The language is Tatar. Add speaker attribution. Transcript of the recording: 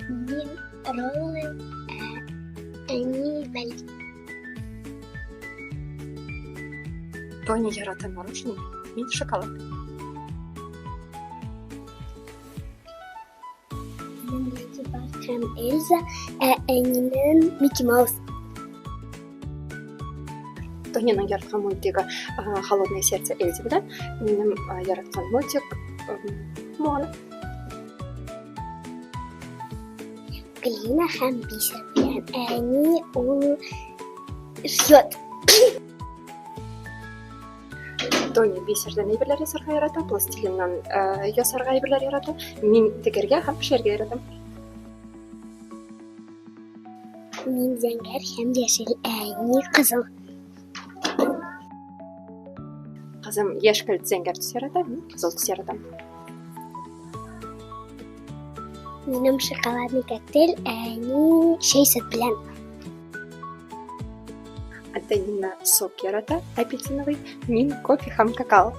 Speaker 1: Мин роллы, ә әни бәлеш.
Speaker 2: Тоня ярата мороженое, мин шоколад.
Speaker 1: Минем Леди Баг һәм Эльза, ә әнинең Микки Маус.
Speaker 2: Тоняның яраткан мультигы Холодное сердце Эльза белән. Минем яраткан мультик Моана.
Speaker 1: Глина һәм бисер белән. Әни ул шьет.
Speaker 2: Тоня бисердән әйберләр ясарга ярата, пластилиннан ясарга әйберләр ярата. Мин тегәргә һәм пешерергә яратам.
Speaker 1: Мин зәңгәр һәм яшел, әни кызыл.
Speaker 2: Кызым яшькелт зәңгәр төс ярата, мин кызыл төс яратам.
Speaker 1: Минем шоколадный коктейль, әни чәй сөт белән.
Speaker 2: Антонина сок ярата, апельсиновый, мин кофе һәм какао.